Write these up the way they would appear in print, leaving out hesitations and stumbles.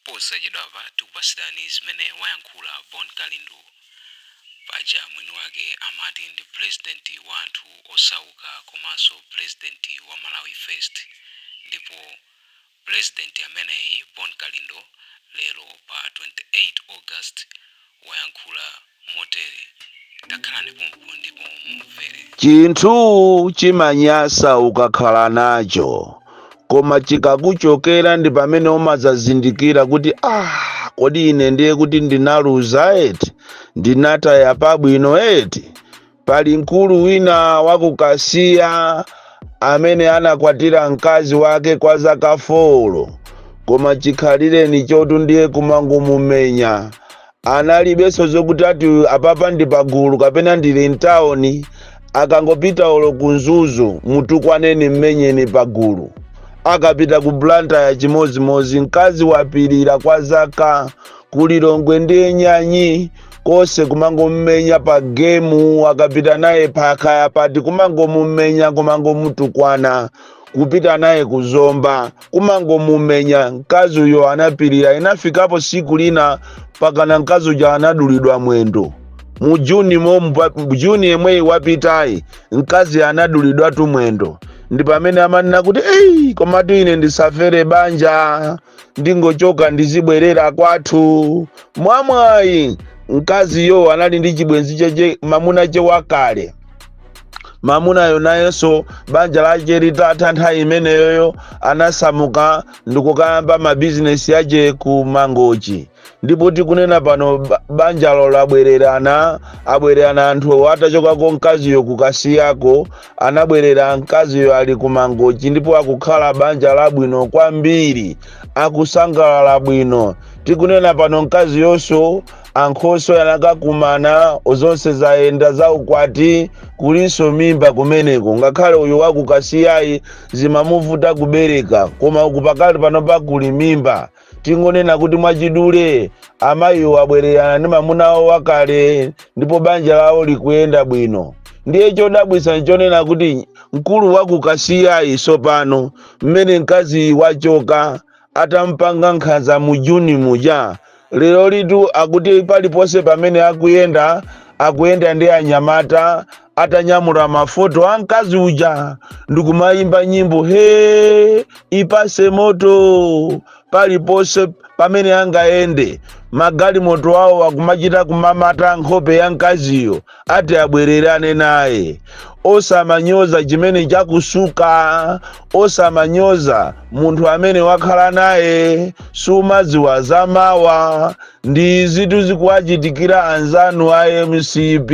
Posachedwapa tikupasirani zimene wayankhula Bon Kalindo. Paja mwini wake amati ndi president wa anthu osauka komanso president wa Malawi First. Ndipo president ameneyi Bon Kalindo lero pa 28 August wayankhula motere. Takhalani pompo ndipo mumvere. Chinthu chimanyasa ukakhala nacho, koma chikakuchokera ndi pamene umadzazindikira kuti, ah, kodi ine ndiye kuti ndinaluza eti, ndinataya pabwino eti. Pali mkulu wina wakukasiya amene anakwatira mkazi wake kwa zaka 4, koma chikhalireni chotu ndiye kumangomumenya. Analibenso zokuti ati apapa ndi pagulu kapena ndili mtawuni. Akangopita olo ku Mzuzu, mutukwaneni, mmenyeni pagulu. Akapita ku Blantyre chimozimozi. Mkazi wapirira kwa zaka. Kulilongwe ndiye nyanyi kose, kumangomumenya pa gemu. Akapita naye pakhaya pati, kumangomumenya, kumangomutukwana. Kupita naye kuzomba, kumangomumenya. Mkazi uyo anapirira. Inafikapo siku lina pakana mkazi uja anadulidwa mwendo mu Juni momu. Juni yemweyi wapitayi mkazi anadulidwatu mwendo. Ndi pamene amanena kuti, "Ei, komatu ine ndisafere banja, ndingochoka ndizibwerera kwathu." Mwamwayi mkaziyo anali ndi chibwenzi cheche, mamuna che wakale. Mamunayo nayenso banja lache litatha nthawi imeneyoyo anasamuka ndikukayamba mabizinesi ache ku Mangochi. Ndipo tikunena pano banjalo labwererana, abwererana anthu atachokako. Mkaziyo kukasiyako anabwerera, mkaziyo ali ku Mangochi ndipo akukhala banja labwino kwambiri, akusangalala bwino. Tikunena pano mkaziyonso ankhoswe anakakumana, zonse zayenda za ukwati, kulinso mimba kumeneko. Ngakhale uyu wakukasiyayi zimamuvuta kubereka, koma uku pakali pano pakuli mimba. Tingonena kuti mwachidule amayiwo abwererana ndi mamuna awo wakale ndipo banja lawo likuyenda bwino. Ndiye chodabwitsa nchonena kuti mkulu wakukasiyayi sopano mmene mkazi wachoka atampanga nkhanza mu Juni muja, lero litu akuti paliponse pamene akuyenda, akuyenda ndi anyamata atanyamula mafoto a mkazi uja ndikumayimba nyimbo, "He, ipase moto." Paliponse pamene angayende, magalimoto awo akumachita kumamata nkhope ya mkaziyo, ati abwererane naye. Osamanyoza chimene chakusuka, osamanyoza munthu amene wakhala naye, sumadziwa zamawa. Ndi zitu zikuwachitikira anzanu a MCP.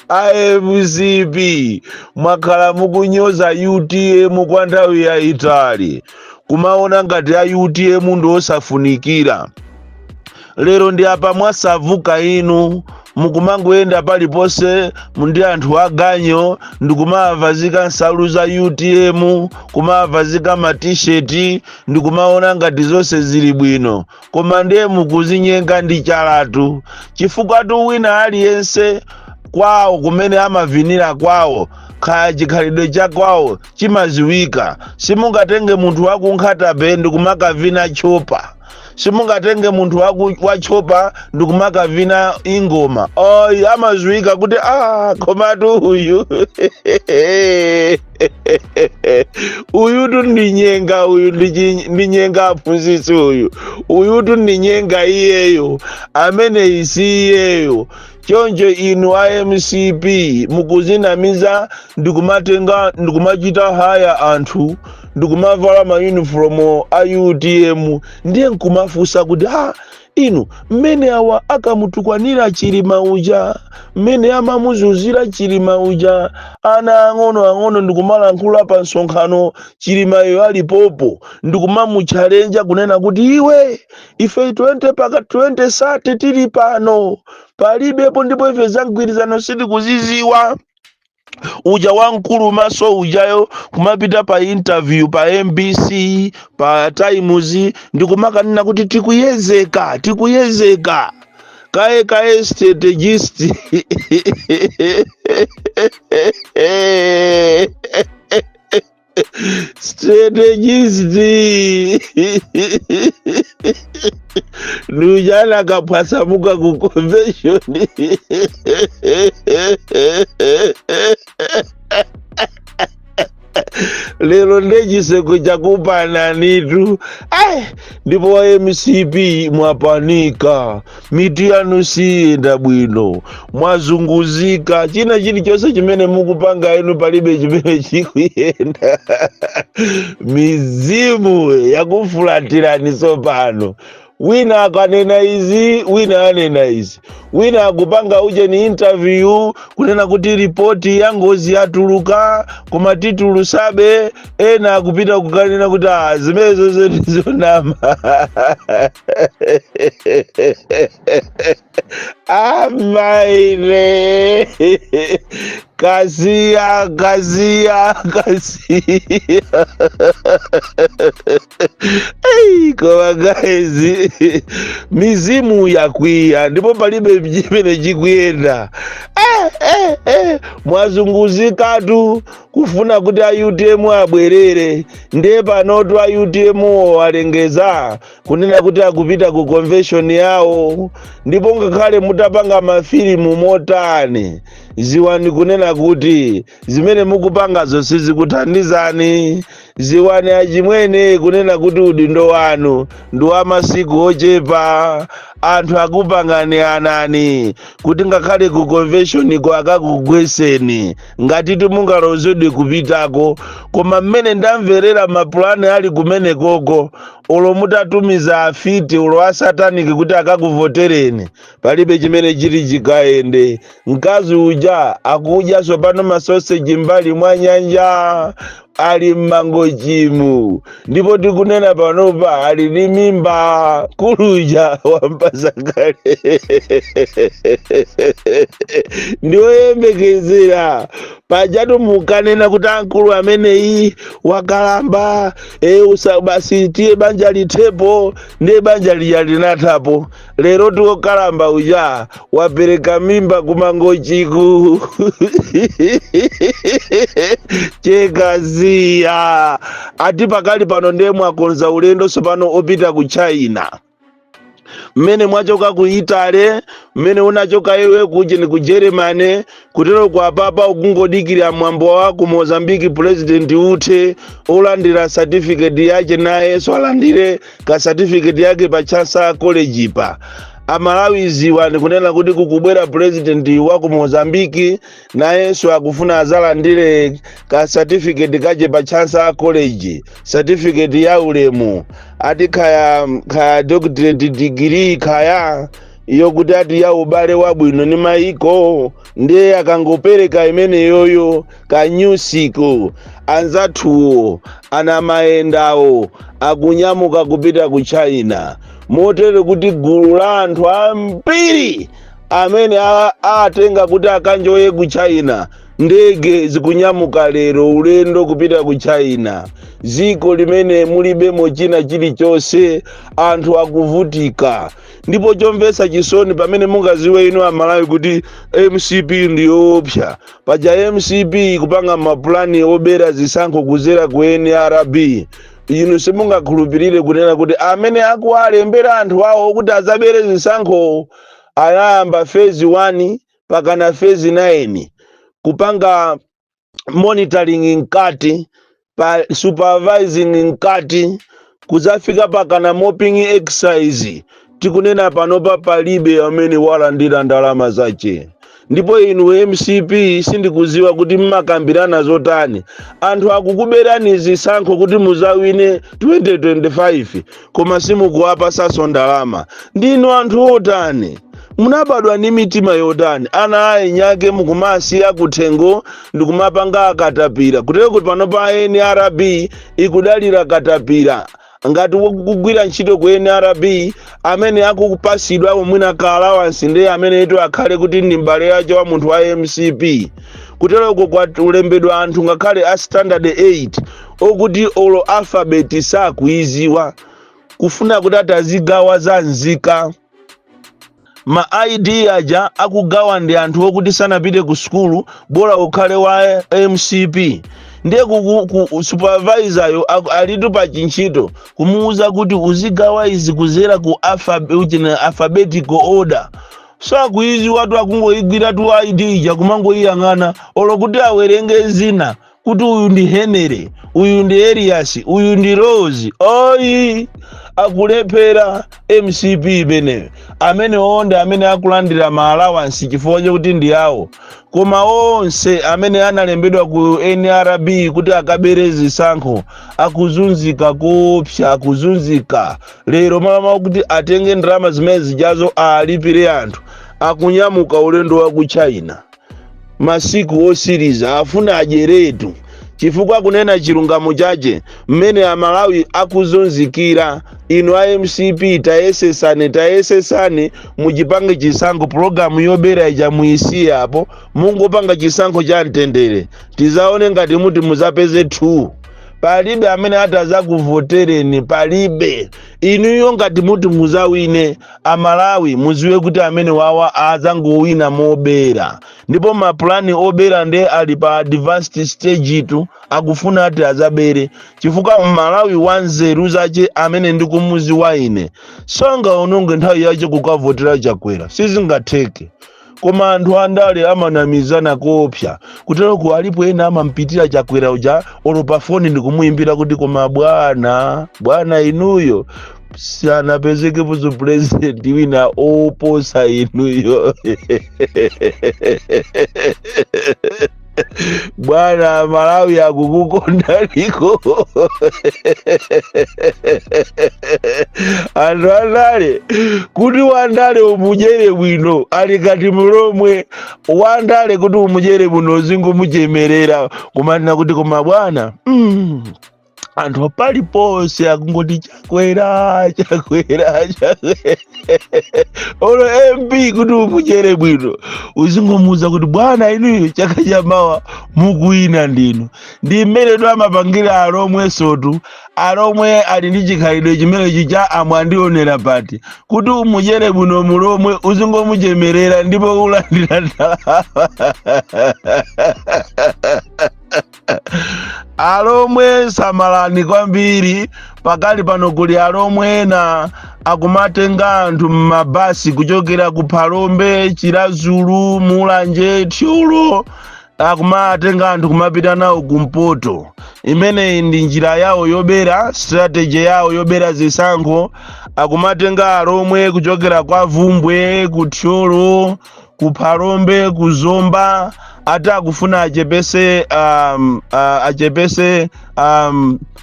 A MCP mwakhala mukunyoza UTM kwa nthawi yayitali, kumaona ngati a UTM ndi osafunikira. Lero ndi apa mwasavuka inu, mukumangoyenda paliponse ndi anthu aganyo ndikumavazika nsalu za UTM, kumavazika matisheti, ndikumaona ngati zonse zili bwino, koma ndiye mukuzinyenga ndi chalatu, chifukwa tu wina aliyense kwawo kumene amavinira kwawo, kaya chikhalidwe cha kwawo chimaziwika. Simungatenge munthu waku Nkhata Bay ndikumakavina chopa, simungatenge munthu wachopa ndikumakavina ingoma. Oyi, amaziwika kuti, ah, komatu uyu, uyutu ndi nyenga, uyu ndi nyenga aphunzitsi uyu, uyutu ndi nyenga iyeyo, ameneyi si iyeyo. Choncho inu a MCP mukuzinamiza ndikumatenga ndikumachita haya anthu ndikumavala mayunifomu a UTM, ndiye nkumafunsa kuti, ha, inu, mmene awa akamutukwanira Chilima uja, mmene amamuzunzira Chilima uja, ana ang'ono ang'ono ndikumalankhula pa msonkhano Chilimayo alipopo, ndikumamutchalenja kunena kuti, "Iwe, ife 20 paka 20 sati tili pano palibepo, ndipo ife za mgwirizano sitikuziziwa." Uja wamkulu maso ujayo kumapita pa interview pa MBC, pa Times, ndikumakanena kuti tikuyezeka, tikuyezeka kaye kaye strategist. Strategist uja anakaphwasamuka ku convention. Lero nde chiseko chakupananitu. Ai, ndipo wa MCP mwapanika, mitu yanu siyenda bwino, mwazunguzika, china chilichonse chimene mukupanga inu palibe chimene chikuyenda. Mizimu yakufulatirani tsopano. Wina akanena izi, wina anena izi, wina akupanga ujeni interview kunena kuti ripoti ya ngozi yatuluka koma titulusabe. Ena akupita kukanena kuti ah, zimenezo ndizonama. Amaine kasiya kasiya kasiya. Ei, koma guys, mizimu yakwiya ndipo palibe chimene chikuyenda. Mwazunguzikatu kufuna kuti a UTM abwerere, ndiye panotu a UTM alengeza kunena kuti akupita ku convention yawo. Ndipo ngakhale mutapanga mafilimu motani, ziwani kunena kuti zimene mukupangazo sizikuthandizani. Ziwani achimwene kunena kuti udindo wanu ndi wa masiku ochepa. Anthu akupangani anani kuti ngakhale ku convention ko akakugweseni ngati timungalozedwe kupitako. Koma mmene ndamverera mapulani ali kumenekoko, olo mutatumiza afiti olo asataniki kuti akakuvotereni, palibe chimene chili chikayende. Mkazi uja akudya tsopano masoseji mbali mwa nyanja, ali mmangochimu, ndipo tikunena panopa ali ndi mimba. Kuluja wampasa kale, ndiwoyembekezera. Pajatu mukanena kuti ankulu ameneyi wakalamba, usa basi tiye banja lithepo, ndiye banja lija linathapo. Lero tiokalamba uja wapereka mimba kumangochiku chekaziya. Ati pakali pano ndiye mwakonza ulendo tsopano opita ku China. Mmene mwachoka ku Italy, mmene unachoka iwe kuja ni ku Germany, kutero kwa papa ukungodikira mwambo wa ku Mozambique president uthe olandira certificate yake, nayenso alandire ka certificate yake pa Chancellor College pa. Amalawi ziwani kunena kuti kukubwera president wa ku Mozambique, nayenso akufuna azalandire ka certificate kache pa Chancellor College, certificate ya ulemu, ati khaya doctorate degree, khaya yokuti ati ya ubale wabwino ni maiko. Ndiye akangopereka imeneyoyo kanyusiko, anzathuwo anamayendawo akunyamuka kupita ku China, motere kuti gulu la anthu ambiri amene atenga kuti akanjoye ku China. Ndege zikunyamuka lero ulendo kupita ku China, dziko limene mulibemo china chilichonse, anthu akuvutika. Ndipo chomvetsa chisoni, pamene mungaziwe inu Amalawi kuti MCP ndiyoopsa, paja MCP kupanga mapulani obera zisankho kuzera ku NRB. Inu simungakhulupirire kunena kuti amene akuwalembera anthu awo kuti azabere zisankho anayamba phase 1 pakana phase 9 kupanga monitoring mkati, pa supervising mkati, kuzafika pakana mopping exercise. Tikunena panopa palibe amene walandira ndalama zache. Ndipo inu MCP, sindikuziwa kuti mmakambirana zotani. Anthu akukuberani zisankho kuti muzawine 2025, koma simukuwapasaso ndalama. Ndinu anthu otani? Munabadwa ndi mitima yotani? Ana ayinyake mukumasiya kuthengo ndikumapanga akatapira, kutero kuti pano pa NRB ikudalira katapira. Ngati kugwira ntchito ku NRB amene akupasidwa mwina ka allowance ndiye amene ito akhale kuti ndi mbale yacho wa munthu wa MCP. Kuteroko kwalembedwa anthu ngakhale a standard 8 okuti olo alphabet sakuiziwa, kufuna kuti atazigawa za nzika. Ma ID aja akugawa ndi anthu okuti sanapite ku sukulu, bola ukhale wa MCP. Ndiye ku supervisor yo alitu pa chintchito kumuuza kuti uzigawa izi kuzera ku alphabetical order. Sakuiziwa tu, akungoigwira tu ID ija, kumangoiyang'ana, olo kuti awerenge zina kuti uyu ndi Henry, uyu ndi Elias, uyu ndi Rose, oyi, akulephera. MCP imeneyo, amene onde amene akulandira ma allowance chifukwa chokuti ndi awo, koma onse amene analembedwa ku NRB kuti akabere zisankho akuzunzika kopsa, akuzunzika. Lero malama kuti atenge ndalama zimene zijazo alipire anthu, akunyamuka ulendo wa ku China. Masiku osiriza afuna adyeretu, chifukwa kunena chilungamo chache, mmene Amalawi akuzunzikira, inu a MCP, tayesesani, tayesesani muchipange chisankho. Pulogalamu yobera ija muyisiye apo, mungopanga chisankho cha mtendere, tizaone ngati muti muzapeze 2. Palibe amene atazakuvotereni, palibe. Inuyo ngati muti muzawine, Amalawi muziwe kuti amene wawa azangowina mobera, ndipo mapulani obera nde ali pa advanced stage tu. Akufuna ati azabere, chifukwa Mmalawi wanzeru zache amene ndikumuziwa ine sangaononge nthawi yache kukavotera Chakwera, sizingatheke. Koma anthu andale amanamizana kopsa kuteroko. Alipo ena amampitira Chakwera uja olo pa foni ndikumuyimbira kuti, "Koma bwana, bwana, inuyo sanapezekeponso president wina oposa inuyo. Bwana, Malawi akukukondaliko." Anthu andale, kuti wandale umudyere bwino, ali kati mulomwe wandale, kuti umudyere bwino uzingomuchemerera, kumanena kuti, "Koma bwana, anthu paliponse akungoti Chakwera, Chakwera, Chakwera." Olo MP, kuti umudyere bwino uzingomuuza kuti, "Bwana, inuyo chaka chamawa mukuwina ndinu." Ndi mmene tu amapangira Alomwe sotu. Alomwe ali ndi chikhalidwe chimenechi cha amwandionera pati. Kuti umudyere bwino mulomwe uzingomuchemerera, ndipo ulandira ndalama. Alomwe, samalani kwambiri. Pakali pano kuli Alomwe ena akumatenga anthu m'mabasi kuchokera ku Phalombe, Chiradzulu, Mulanje, Thyolo, akumatenga anthu kumapita nawo kumpoto. Imeneyi ndi njira yawo yobera, strategy yawo yobera zisankho. Akumatenga Alomwe kuchokera kwa Vumbwe, ku Thyolo, ku Phalombe, ku Zomba, ati akufuna achepese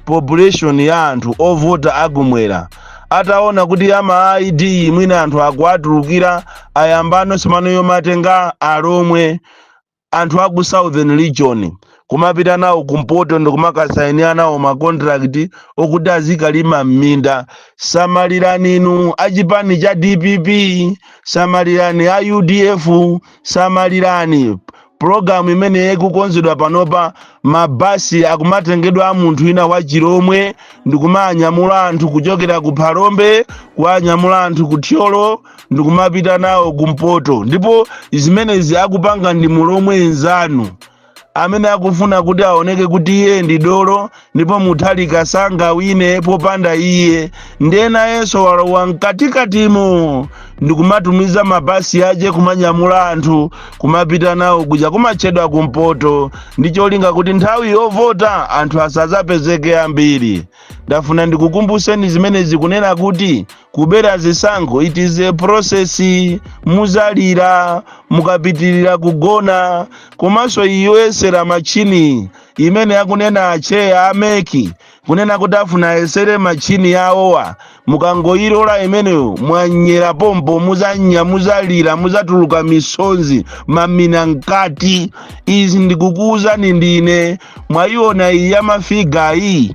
population ya anthu ovota akumwera. Ataona kuti ama ID mwina anthu akuatulukira, ayambano simano yomatenga Alomwe, anthu aku Southern Region, kumapita nawo kumpoto ndikumakasayinira nawo macontract okuti azikalima m'minda. Samalirani inu achipani cha DPP, samalirani a UDF, samalirani. Pulogalamu imene ikukonzedwa panopa, mabasi akumatengedwa a munthu wina wa Chilomwe ndikumanyamula anthu kuchokera ku Phalombe, kuwanyamula anthu ku Thyolo, ndikumapita nawo kumpoto. Ndipo zimenezi akupanga ndi mulomwe nzanu amene akufuna kuti aoneke kuti iye ndi dolo ndipo Mutharika sangawine popanda iye. Ndiye nayenso walowa mkatikatimo ndikumatumiza mabasi ache kumanyamula anthu kumapita nawo kuja kumatchedwa kumpoto, ndi cholinga kuti nthawi yovota anthu asadzapezeke ambiri. Ndafuna ndikukumbuseni zimenezi, kunena kuti kubera zisankho, it is a process. Muzalira mukapitirira kugona. Komanso iyoyesera machini imene akunena acheya a MEC, kunena kuti afuna ayesere machini awowa, mukangoyilola imeneyo mwanyera pompo, muzanya, muzalira, muzatuluka misonzi mamina mkati. Izi ndikukuwuzani ndine. Mwayiona iyi ya mafigure iyi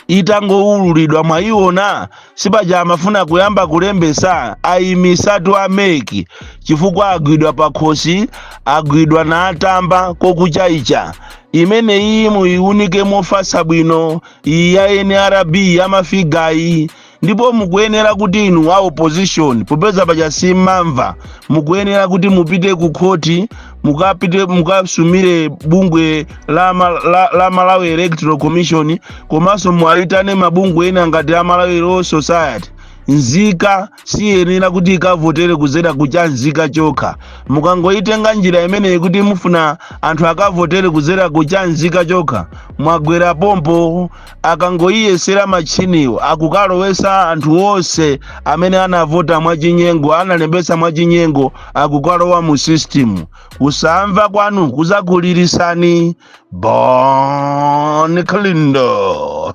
itangowululidwa, mwayiona? Sipaja amafuna kuyamba kulembesa, ayimisatu a MEC chifukwa agwidwa pakhosi, agwidwa na atamba kokuchaicha. Imene iyi muyiunike mofasa bwino, iyi ya NRB ya mafigure iyi. Ndipo mukuyenera kuti inu a opposition, popeza paja simmamva, mukuyenera kuti mupite ku khoti. Mukapite mukasumire bungwe la Malawi Electoral Commission, komanso muwayitane mabungwe ena ngati a Malawi Law Society. Nzika siyenera kuti ikavotere kuzera kucha nzika chokha. Mukangoitenga njira imeneyi kuti mufuna anthu akavotere kuzera kucha nzika chokha, mwagwera pompo. Akangoyiyesera machiniwo, akukalowesa anthu onse amene anavota mwachinyengo, analembesa mwachinyengo, akukalowa mu system. Kusamva kwanu kuzakulirisani. Bon Kalindo,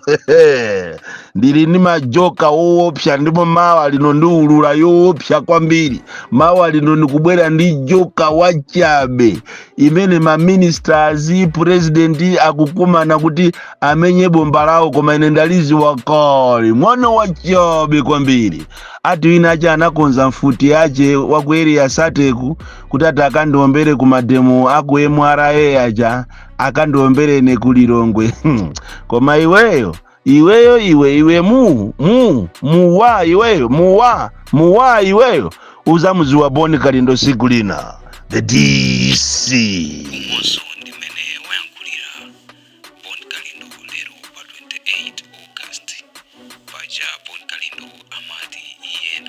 ndili ndi majoka woopsa, ndipo mawa lino ndiulula yoopsa kwambiri. Mawa lino ndikubwera ndi joka wachabe imene ma ministers, president akukumana kuti amenye bomba lawo, koma ine ndaliziwa kale. Mwana wachabe kwambiri. Ati wina ache anakonza mfuti yache waku Area 30 kuti ati akandiombere ku ma demo aku MRA aja, akandiombere ku Lilongwe. Koma iweyo, iweyo, iwe, iwe, mu mu muwa, iweyo, muwa muwa, iweyo uzamuziwa Boni Kalindo siku lina, the DC. Umonso ndi mmene wayankhulira Bon Kalindo lero pa 28 August. Paja Bon Kalindo amati iye